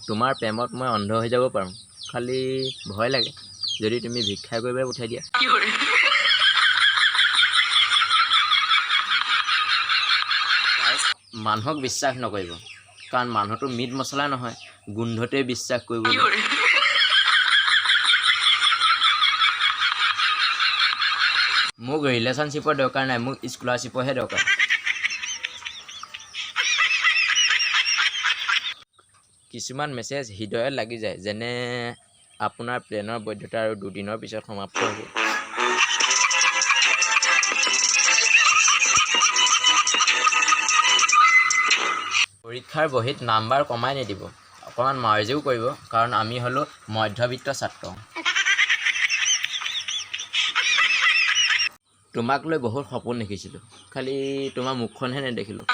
তোমাৰ প্ৰেমত মই অন্ধ হৈ যাব পাৰোঁ, খালি ভয় লাগে যদি তুমি ভিক্ষা কৰিবলৈ পঠিয়াই দিয়া। মানুহক বিশ্বাস নকৰিব, কাৰণ মানুহটো মিট মছলা নহয় গোন্ধতে বিশ্বাস কৰিব। মোক ৰিলেশ্যনশ্বিপৰ দৰকাৰ নাই, মোক স্কলাৰশ্বিপৰহে দৰকাৰ। কিছুমান মেছেজ হৃদয়ত লাগি যায়, যেনে আপোনাৰ প্লেনৰ বৈধতা আৰু দুদিনৰ পিছত সমাপ্ত হ'ব। পৰীক্ষাৰ বহীত নাম্বাৰ কমাই নিদিব, অকণমান মাৰ্জিও কৰিব, কাৰণ আমি হ'লোঁ মধ্যবিত্ত ছাত্ৰ। তোমাক লৈ বহুত সপোন দেখিছিলোঁ, খালি তোমাৰ মুখখনহে নেদেখিলোঁ।